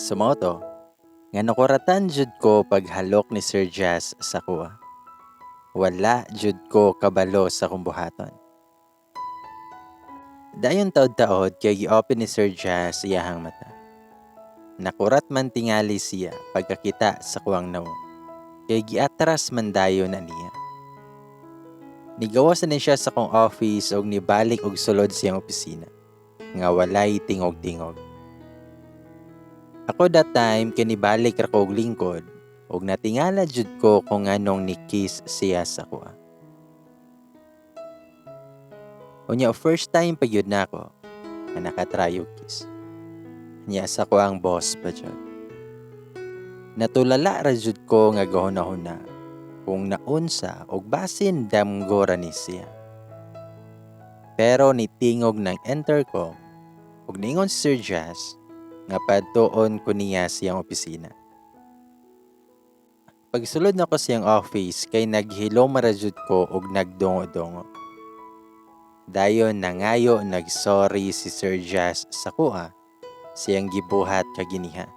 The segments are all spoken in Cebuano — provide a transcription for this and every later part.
So mao to, nga nakuratan jud ko paghalok ni Sir Jazz sa kuha. Wala jud ko kabalo sa akong buhaton. Dayon taod-taod kay gi-open ni Sir Jazz iyahang mata. Nakurat man tingali siya pagkakita sa kuwang nawong. Kay giatras man dayon na niya. Nigawas na ni siya sa akong office og nibalik og sulod siyang opisina nga walay tingog-tingog. Ako that time kay nibalik ra ko og lingkod og natingala jud ko kung nganong ni-kiss siya sa kuha. Unya first time pa gyud nako nga nakatry og kiss. Nya sa kuang boss pa jud. Natulala ra jud ko nga gahuna-huna kung naunsa og basin damgo ra ni siya. Pero nitingog ng intercom ug niingon si Sir Jazz nga padtuon ko niya siyang opisina. Pagsulod nako siyang office kay naghilom ra jud ko og nagdungo-dungo. Dayon nangayo nagsorry si Sir Jazz sa kuha siyang gibuhat kaginiha.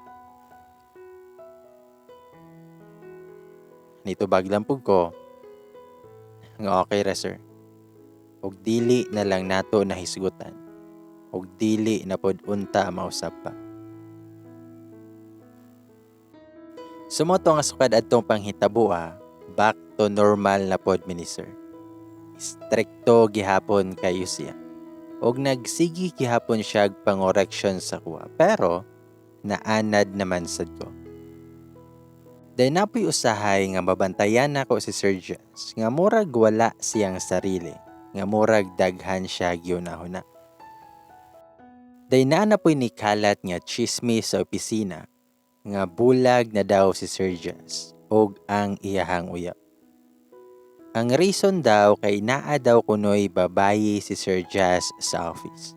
Nitubag lang pud ko nga okay ra, sir. Og dili na lang nato nahisgutan. Og dili na pod unta mausab pa. Sumoto nga sukad adtong panghitaboa, back to normal na pod mi ni sir. Strikto gihapon kayo siya. Og nagsigi gihapon siya og pangoreksyon sa kuha, pero naanad naman sad ko. Dahil napoy usahay nga mabantayan nako si Sir Jazz nga murag wala siyang sarili, nga murag daghan siya gihuna-huna. Dahil naa na poy nikalat nga chismis sa opisina nga bulag na daw si Sir Jazz og ang iyahang uyab. Ang reason daw kay naa daw kunoy babayi si Sir Jazz sa office.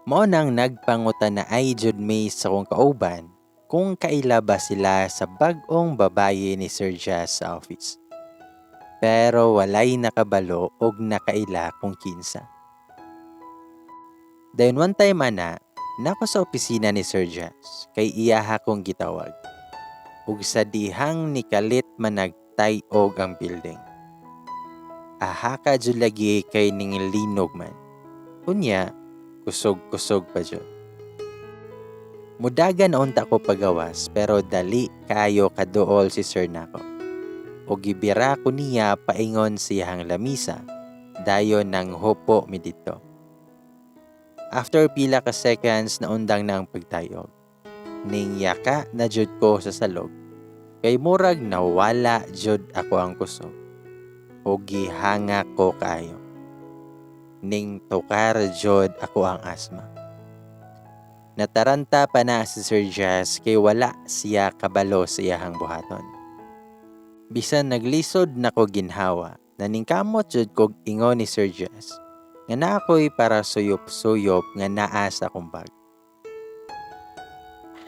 Mao nang nagpangutan na ay jud may sa kong kauban kung kaila ba sila sa bag-ong babayi ni Sir Jazz sa office. Pero walay nakabalo og nakaila kung kinsa. Dayon one time ana, nako sa opisina ni Sir Jazz kay iyaha kong gitawag. Ug sa dihang nikalit man nagtay-og ang building. Aha ka jud lagi kay ninglinog man. Unya, kusog-kusog pa jud. Mudagan na unta ko pagawas pero dali kaayo kaduol si sir nako. O gibira ko niya paingon siyang lamisa, dayon nang hupo mi didto. After pila ka seconds naundang na ang pagtayog. Ning yaka na jud ko sa salog. Kay murag nawala jud ako ang kusog. O gihanga ko kaayo. Ning tukar jud ako ang asma. Nataranta pa na si Sir Jazz kay wala siya kabalo sa iyahang buhaton. Bisan naglisod nako ginhawa, naningkamot jud kog ingon ni Sir Jazz nga naa ko'y para suyop-suyop nga naa sa akong bag.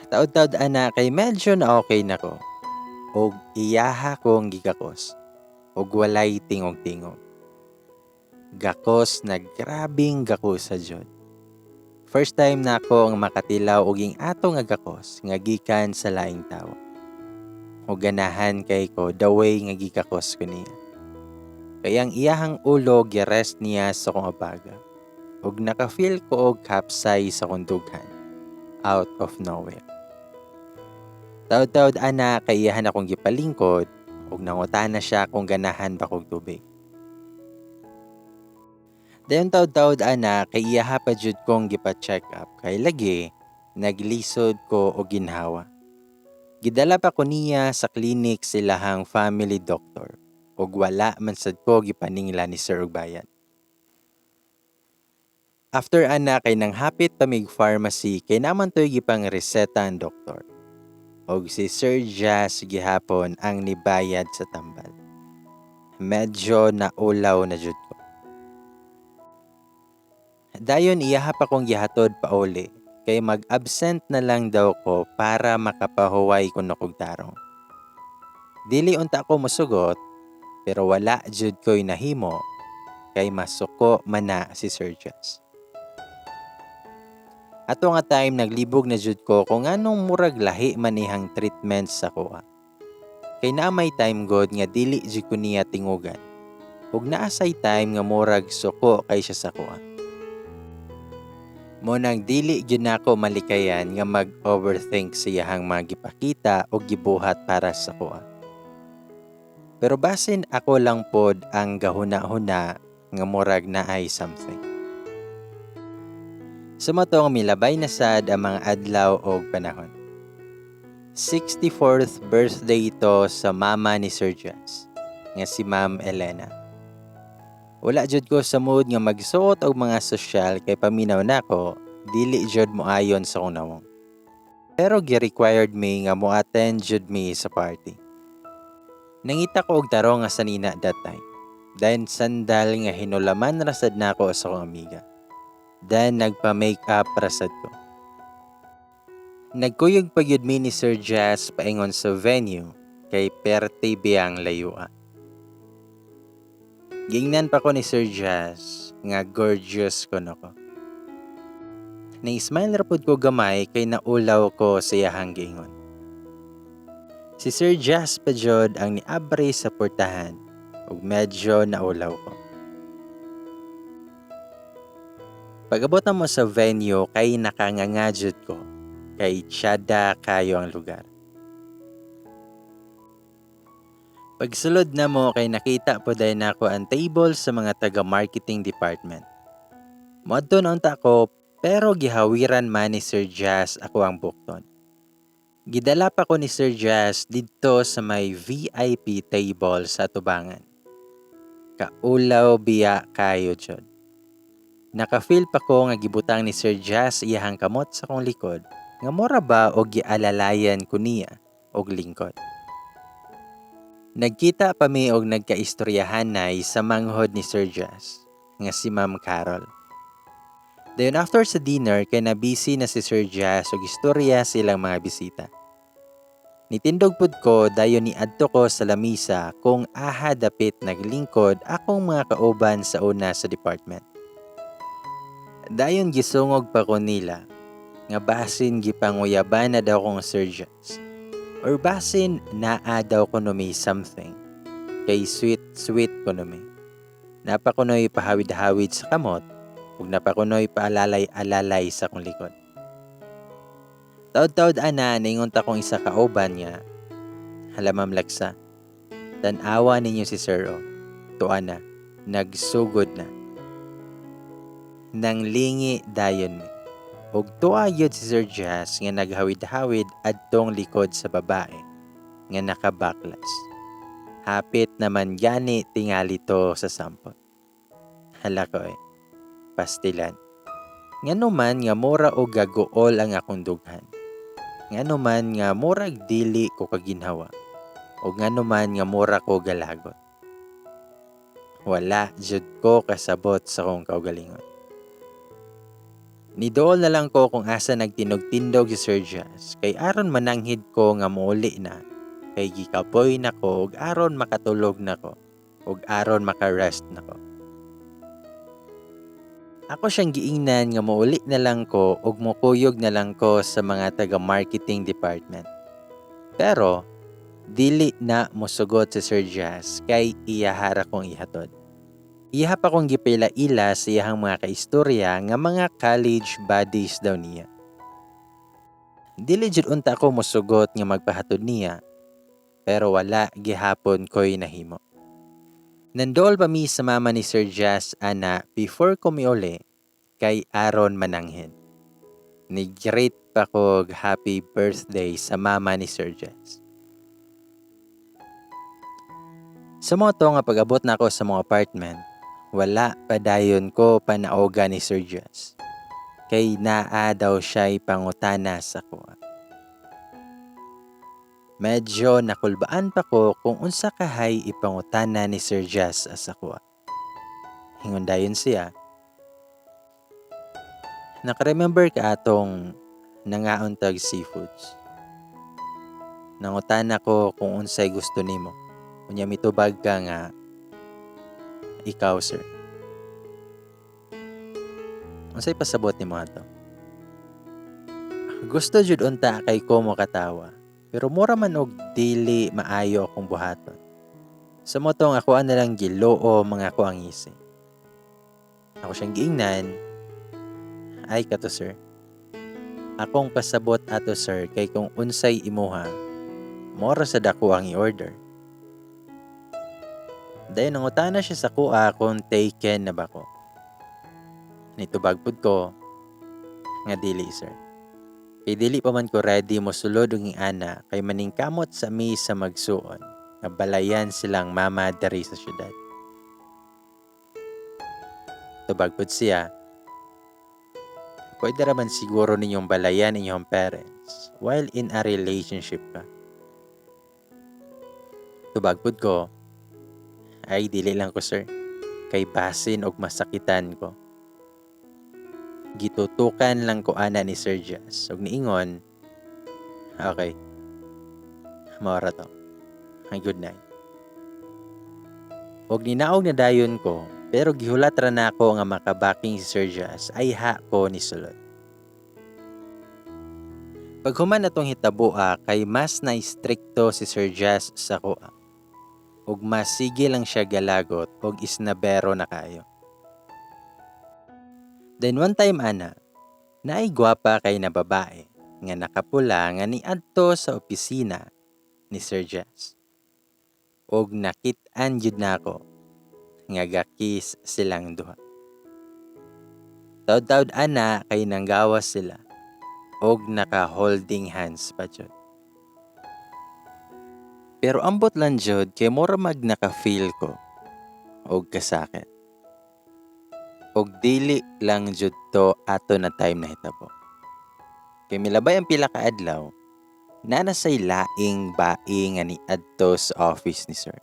Taod-taod ana kay medyo na okay na ko. Og iyaha kong gigakos. Og walay tingog-tingog. Gakos na grabing gakos sa jud. First time na ako ang makatilaw og ing ato nga gakos nga gikan sa laing tawo. Og ganahan kay ko the way nga gigakos ko niya. Kay ang iyahang ulo gi-rest niya sa akong abaga. Og naka-feel ko og kapsay sa akong dughan. Out of nowhere. Taod-taod ana kay iyahan akong gipalingkod ug nangutana siya kung ganahan ba kog tubig. Dayon taod-taod ana kay iyaha pa jud kong gipa-check up kay lagi naglisod ko og ginhawa. Gidala pa ko niya sa clinic silahang family doctor ug wala man sad ko gipaningla ni sir og bayad. After ana kay nanghapit pa mig pharmacy kay naman toy gipang reseta ang doktor. Og si Sir Jazz gihapon ang nibayad sa tambal. Medyo naulaw na jud ko. Dayon iyaha pa kong gihatod pauli kay mag-absent na lang daw ko para makapahuway kuno kog tarong. Dili unta ko mosugot pero wala jud ko'y nahimo kay masuko man na si Sir Jazz. Ato nga time naglibog na jud ko kung nganong murag lahi man iyang treatment sa akoa. Kay naa may time god nga dili jud ko niya tingugan. Ug naa say time nga murag suko kay siya sa akoa. Mao nang dili gyud nako malikayan nga mag-overthink sa iyahang mga gipakita o gibuhat para sa akoa. Pero basin ako lang pod ang gahuna-huna nga murag naay something. Sa mao to nga milabay na sad ang mga adlaw og panahon. 64th birthday ito sa mama ni Sir Jazz, nga si Ma'am Elena. Wala jud ko sa mood nga magsuot og mga sosyal kay paminaw nako, dili jud moayon sa akong nawong. Pero gi-required me nga mo-attend jud mi sa party. Nangita ko og tarong nga sanina that time. Then sandal nga hinulaman ra sad nako sa akong amiga. Then nagpa-makeup ra sad ko. Nagkuyog pa gyud mi ni Sir Jazz paingon sa venue kay perte biyang layua. Gingnan pa ko ni Sir Jazz nga gorgeous kuno ko. Nang-smile ra pud ko gamay kay naulaw ko sa iyahang giingon. Si Sir Jazz pa jud ang niabre sa portahan ug medyo naulaw ko. Pag-abot na mo sa venue kay nakanganga jud ko kay tsada kayo ang lugar. Pagsulod na mo kay nakita po dayon nako ang table sa mga taga-marketing department. Moadto na unta ko pero gihawiran man ni Sir Jazz ako ang bukton. Gidala pa ko ni Sir Jazz didto sa may VIP table sa tubangan. Kaulaw biya kayo jud. Naka-feel pa ko nga gibutang ni Sir Jazz iyahang kamot sa akong likod nga mura ba og gialalayan ko niya og lingkod. Nagkita pa mi og nagkaistoryahanay sa manghod ni Sir Jazz nga si Ma'am Carol. Dayon after sa dinner kay na busy na si Sir Jazz og istorya sa ilang mga bisita. Nitindog pud ko dayon niadto ko sa lamisa kung aha dapit naglingkod akong mga kauban sa una sa department. Dayon gisungog pa ko nila nga basin gipanguyaban na daw kong Sir Jazz or basin naa daw kuno may something kay sweet sweet kuno mi. Napakunoy pahawid-hawid sa kamot ug napakunoy paalalay-alalay sa akong likod. Taod-taod ana ningon ta kong isa ka uban nga, hala Ma'am Laksa, tan-awa ninyo si Sir O. Tuwa na, nagsugod na. Nang lingi dayon mi. Ug tuwa gyud si Sir Jazz nga naghawid-hawid adtong likod sa babae nga nakabaklas. Hapit naman gani tingali to sa sampot. Hala ko pastilan. Ngano man nga mura og gaguol ang akong dughan. Ngano man nga murag dili ko kaginhawa. O ngano man nga mura ko galagot. Wala jud ko kasabot sa akong kaugalingon. Nidool na lang ko kung asa nagtinog-tindog si Sir Jazz kay aron mananghid ko nga muuli na kay gikapoy na ko ug aron makatulog na ko ug aron makarest na ko. Ako siyang giingnan nga muuli na lang ko ug mukuyog na lang ko sa mga taga-marketing department. Pero dili na mosugot si Sir Jazz kay iyahara kong ihatod. Iyaha pa kong gipaila-ila sa iyahang mga kaistorya nga mga college buddies daw niya. Dili jud unta ako mosugot nga magpahatod niya, pero wala gihapon ko'y nahimo. Nandool pa mi sa mama ni Sir Jazz ana before ko miuli kay aron mananghin. Ni-greet pa kog happy birthday sa mama ni Sir Jazz. Sa mga to nga pag-abot na ako sa mga apartment, wala pa dayon ko panaoga ni Sir Jazz. Kay naa daw siya'y pangutana sa kuha. Medyo nakulbaan pa ko kung unsa kahay ipangutana ni Sir Jazz sa kuha. Hingon dayon siya. Nakaremember ka atong nangaon tag seafoods. Nangutana ko kung unsay gusto nimo. Unya mitubag ka nga ikaw sir. Unsay pasabot nimo ato? Gusto jud unta kay ko mokatawa, pero mura man og dili maayo akong buhaton. Sa mao tong ako na lang giluo mga ko ang ngisi. Ako siyang giingnan, "Ay kato, sir. Akong pasabot ato, sir, kay kung unsay imuha, mora sa dako ang i-order." Dayon nangutana siya sa kuha kung taken na ba ko. Nitubag pud ko nga dili, sir. Kay dili pa man ko ready mosulod og ana kay maningkamot sa mi sa magsuon nga balayan silang mama diri sa syudad. Tubag pud siya, "Pwede ra man siguro ninyong balayan inyong parents while in a relationship ka." Tubag pud ko, "Ay dili lang ko, sir, kay basin og masakitan ko." Gitutukan lang ko ana ni Sir Jazz ug niingon, "Okay, mao ra to. Good night." Og ninaog na dayon ko, pero gihulat ra nako nga makabaking si Sir Jazz ay ha ko nisulod. Paghuman atong hitaboa kay mas na-strikto si Sir Jazz sa kuha. Ug mas sige lang siya galagot og isnabero na kaayo. Then one time ana, naay gwapa kay na babae nga nakapula nga niadto sa opisina ni Sir Jazz. Og nakit-an gyud nako nga ga-kiss silang duha. Taud-taud ana kay nanggawas sila og naka-holding hands pa jud. Pero ambot lang jud kay mura mag naka-feel ko og kasakit. Og dili lang jud to ato na time na hitabo. Kay milabay ang pila ka adlaw, naa na say laing bae nga niadto sa office ni sir.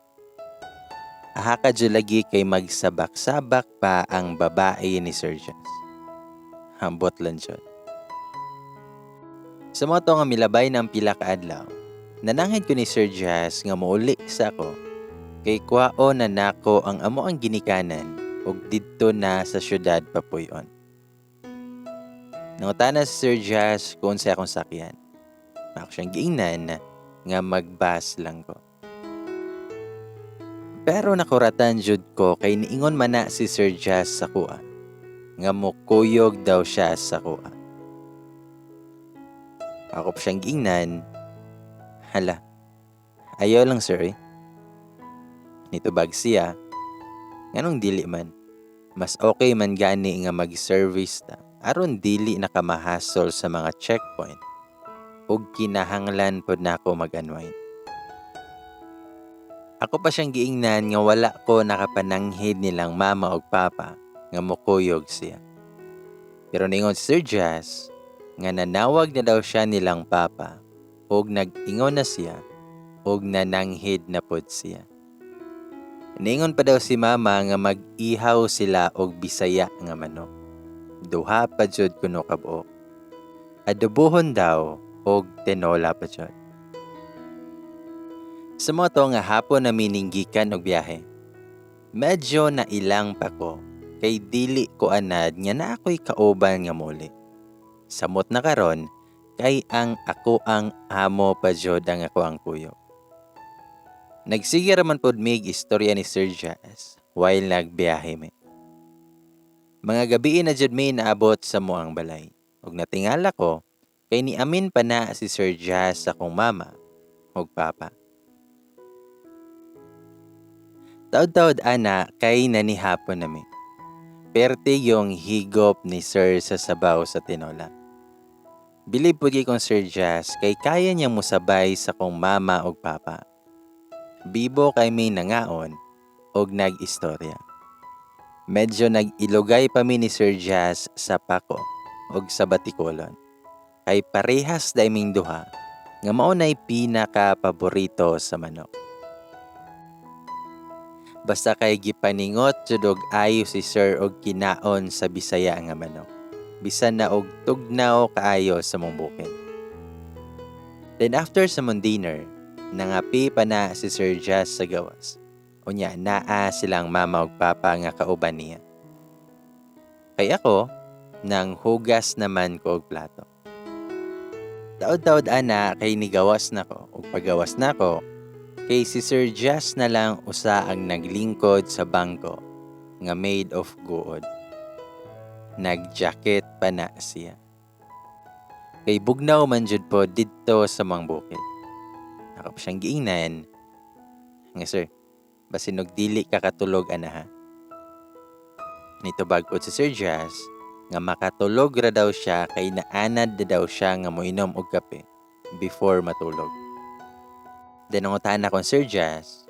Aha ka jud lagi kay magsabak-sabak pa ang babae ni Sir Jazz. Ambot lang jud. Sa mao to nga milabay na ang pila ka adlaw, nananghid ko ni Sir Jazz nga mouli sa ako kay kwao na nako ang amo ang ginikanan ug didto na sa syudad papuy-on. Nangutana si Sir Jazz kung unsay akong sakyan. Ako siyang giingnan nga mag-bus lang ko. Pero nakuratan jud ko kay niingon man na si Sir Jazz sa kuha nga mukuyog daw siya sa kuha. Ako pa siyang giingnan, "Hala, ayaw lang, sir, eh." Nitubag siya, "Nganong dili man? Mas okay man gani nga mag-service ta aron dili na ka mahasol sa mga checkpoint ug kinahanglan pod nako mag-unwind." Ako pa siyang giingnan nga wala ko nakapananghid nilang mama ug papa nga mukuyog siya. Pero niingon si Sir Jazz nga nanawag na daw siya nilang papa ug nag-ingon na siya ug nananghid na pod siya. Niingon pa daw si mama nga mag-ihaw sila og Bisaya nga manok. Duha pa jud kuno kabuok. Adobohon daw og tinola pa jud. Sa mao to nga hapon na mininggikan og biyahe. Medyo nailang pa ko kay dili ko anad nga naa ko'y kauban nga muli. Samot na karon kay ang ako ang amo pa jud ang ako ang kuyog. Nagsige ra man pod mig istorya ni Sir Jazz while nagbiyahe mi. Mga gabi na jud mi naabot sa moang balay. Ug natingala ko kay niamin pa na si Sir Jazz sa akong mama ug papa. Taod-taod ana kay nanihapon nami. Perte yung higop ni Sir sa sabaw sa tinola. Bilib pud kong Sir Jazz kay kaya niyang musabay sa kong mama ug papa. Bibo kay mi nangaon og nag-istorya. Medyo nag-ilugay pa mi ni Sir Jazz sa pako og sa batikulon. Kay parehas day ming duha nga mao nay pinaka-paborito sa manok. Basta kay gipaningot jud og ayo si Sir og kinaon sa Bisaya nga manok. Bisan na og tugnaw kaayo sa mong bukid. Then after sa mong dinner, nangapi pa na si Sir Jazz sa gawas. Unya naa silang mama ug papa nga kauban niya. Kay ako, nang hugas naman ko og plato. Taod-taod ana kay nigawas nako ug pagawas nako kay si Sir Jazz na lang usa ang naglingkod sa bangko nga made of gold. Nag-jacket pa na siya. Kay bugnaw man jud po didto sa mga bukid. Ako pa siyang giingnan nga, "Sir, basin og dili ka katulog ana ha." Nitubag pod si Sir Jazz nga makatulog ra daw siya kay naanad na daw siya nga moinom og kape before matulog. Then nangutana ko, "Sir Jazz,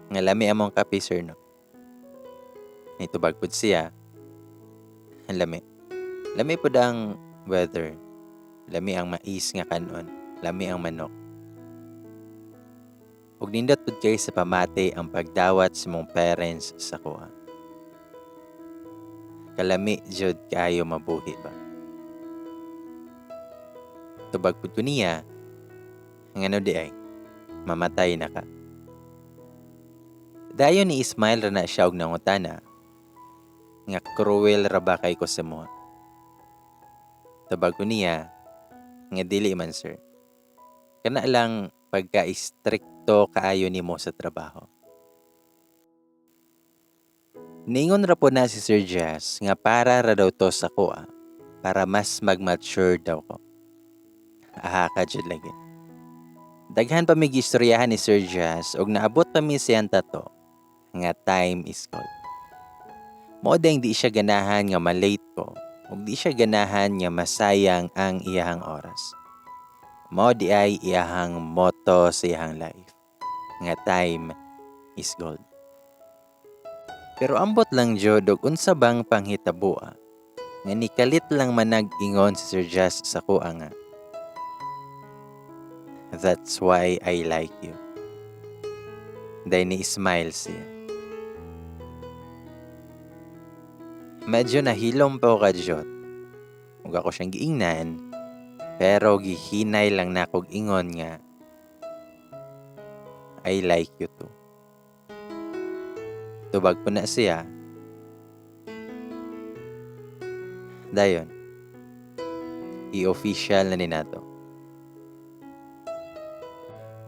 nga lami among kape, sir, no?" Nitubag pod siya, "Ang lami. Lami pod ang weather. Lami ang mais nga kanon. Lami ang manok." Ug nindot pud kay sa pamati ang pagdawat sa mong parents sa kuha. Kalami jud kaayo mabuhi ba. Tubag pud ko niya, "Ngano di ay, mamatay na ka." Dayon ni smile ra na siya og nangutana nga cruel ra ba kay ko sa mo. Tubag ko niya nga dili man, sir. Kana lang pagka-istrikto kaayo nimo sa trabaho. Ningon ra po na si Sir Jazz nga para ra daw to sa kuha, para mas mag-mature daw ko. Aha ka jud lagi. Daghan pa mi giistoryahan ni Sir Jazz ug naabot pa mi siyang tato nga time is gold. Mao ding di siya ganahan nga ma-late ko ug di siya ganahan nga masayang ang iyahang oras. Mao di ay iyahang motto sa iyahang life nga time is gold. Pero ambot lang jud og unsa bang panghitaboa nga nikalit lang man nag-ingon si Sir Jazz sa kuha nga, "That's why I like you." Dahil ni-smile siya. Medyo nahilom pa ko kadyot. Ug ako siyang giingnan, pero gihinay lang na kog ingon nga, "I like you too." Tubag po na siya. Dayon, i-official na ni nato.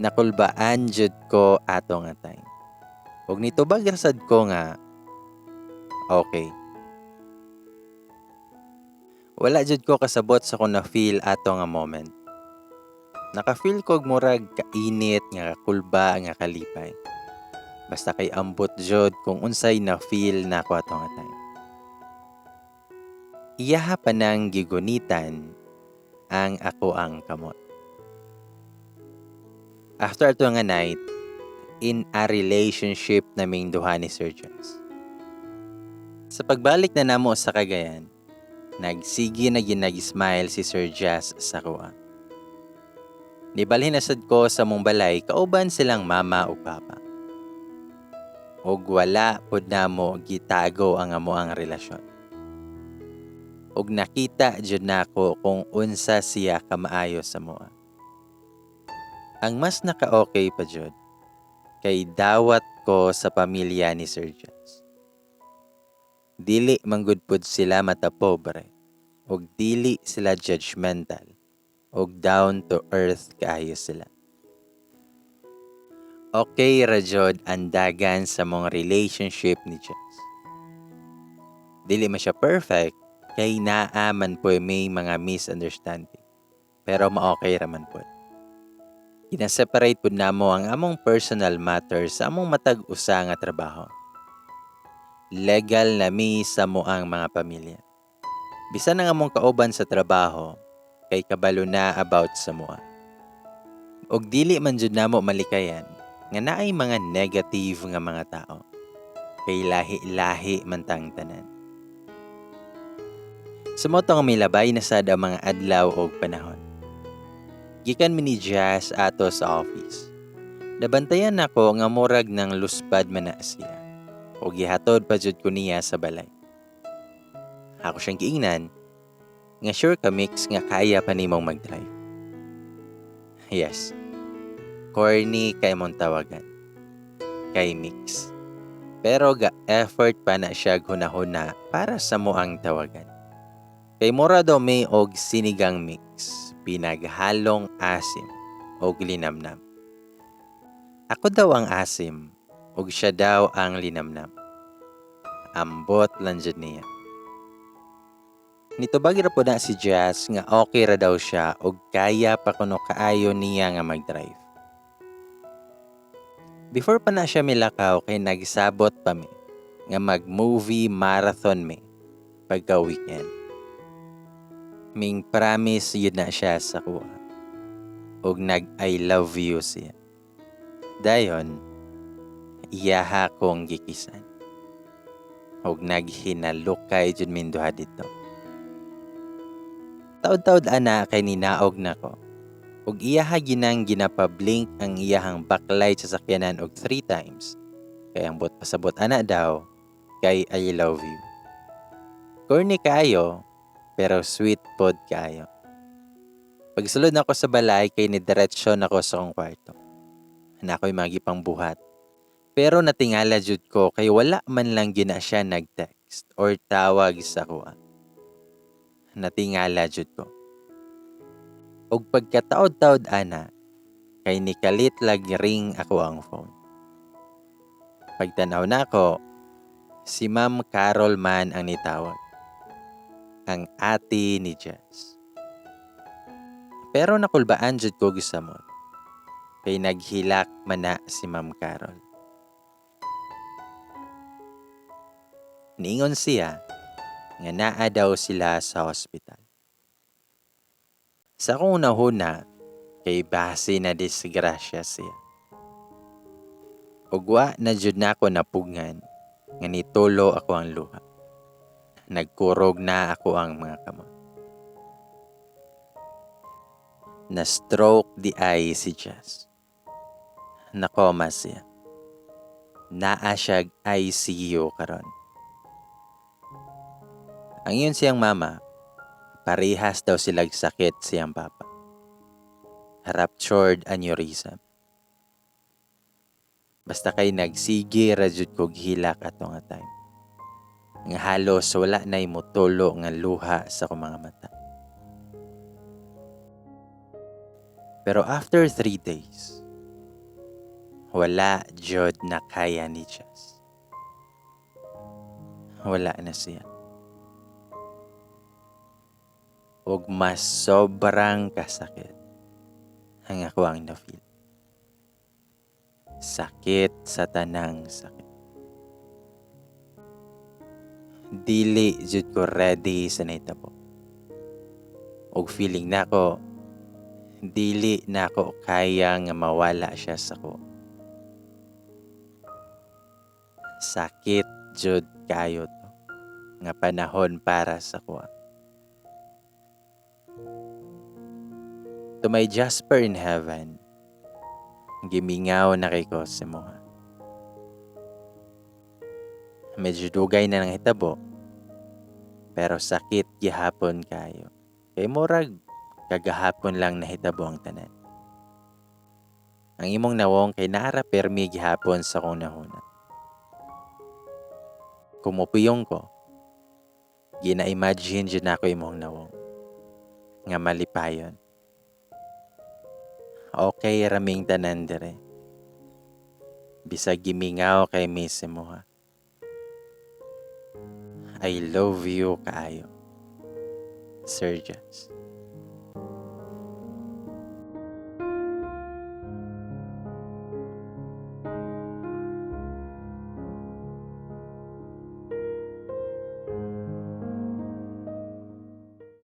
Nakulbaan jud ko ato nga time. Ug nitubag ra sad ko nga, okay. Wala jud ko kasabot sa kung na-feel ato nga moment. Naka-feel ko og murag kainit nga kakulba nga kalipay. Basta kay ambot jud kung unsay na-feel nako ato nga time. Iyaha pa nang gigunitan ang ako ang kamot. After ato nga night, in a relationship naming duha ni Sir Jazz. Sa pagbalik na namo sa Cagayan, nagsige na ginag-smile si Sir Jazz sa kuha. Nibalhin na sad ko sa mong balay kauban silang mama ug papa. Og wala pod namo gitago ang amoang relasyon. Og nakita jud nako kung unsa siya kamaayo sa moa. Ang mas naka-okay pa jud kay dawat ko sa pamilya ni Sir Jazz. Dili manggud pud sila mata pobre ug dili sila judgmental ug down to earth kaayo sila. Okay ra jud ang dagan sa mong relationship ni Jazz. Dili man siya perfect kay naa man po may mga misunderstanding. Pero ma-okay ra man pod. Gina-separate pud namo ang among personal matters sa among matag usa nga trabaho. Legal na mi sa moang mga pamilya. Bisan ang among kauban sa trabaho kay kabalo na about sa moa. Og dili man jud namo malikayan nga naay mga negative nga mga tao. Kay lahi-lahi man tang tanan. Sa mao to nga milabay na sad ang mga adlaw og panahon. Gikan mi ni Jazz ato sa office. Nabantayan nako nga murag nang luspad man na siya. O gihatod pa jud ko niya sa balay. Ako siyang giingnan nga sure ka, Mix, nga kaya pa nimong mag-drive. Yes. Corny kay mong tawagan. Kay Mix. Pero ga-effort pa na siya hunahuna para sa moang tawagan. Kay mura daw may og sinigang mix. Pinaghalong asim og linamnam. Ako daw ang asim ug siya daw ang linamnam. Ambot lang jud niya. Nitubag ra po na si Jazz nga okay ra daw siya ug kaya pa kuno kaayo niya nga mag-drive. Before pa na siya milakaw kay nagsabot pa mi nga mag-movie marathon mi pagka weekend. Ming promise yun na siya sa kuha ug nag I love you siya. Dayon, iyaha kong gikisan. Ug naghinalukay jud min duha dito. Taod-taod ana kay ninaog nako. Ug iyaha ginang ginapablink ang iyahang backlight sa sakyanan og 3 times. Kay ang buot pasabot ana daw kay I love you. Corny kaayo, pero sweet pod kaayo. Pagsulod nako sa balay kay nidiretsyo nako sa akong kwarto. Na ako'y mga buhat. Pero natingala jud ko kay wala man lang gina siya nag-text or tawag sa kuha. Natingala jud ko. Og pagkataod-taod ana, kay nikalit lag ring ako ang phone. Pagtanaw nako, si Ma'am Carol man ang nitawag. Ang ate ni Jess. Pero nakulbaan jud ko gisamot. Kay naghilak man na si Ma'am Carol. Niingon siya nga naa daw sila sa hospital. Sa akong unahuna, kay base na disgrasya siya. Ug wa na jud nako napugngan nga nitulo ako ang luha. Nagkurog na ako ang mga kamot. Na-stroke di ay si Jess. Nakoma siya. Naa siyag ICU karon. Ang iyon siyang mama, parehas daw silag sakit siyang papa. Ruptured aneurysm. Basta kay nagsige ra jud kog hilak ato nga time. Nga halos wala na'y mutulo nga luha sa akong mga mata. Pero after 3 days, wala jud na kaya ni Jess. Wala na siya. Ug mas sobrang kasakit ang ako ang na-feel. Sakit sa tanang sakit. Dili jud ko ready sa nahitabo. Ug feeling nako, dili nako kaya nga mawala siya sa ko. Sakit jud kayo to nga panahon para sa ko. To my Jasper in heaven, gimingaw na kay ko sa moha. Medyo dugay na nang hitabo, pero sakit gihapon kayo. Kay murag kagahapon lang nahitabo ang tanan. Ang imong nawong kay naara permi gihapon sa kong nahuna. Kumupiyong ko, gina-imagine jud nako imong nawong nga malipayon. Okay raming tanan dire. Bisag gimingaw kay miss mo ha. I love you kaayo, Sir Jess.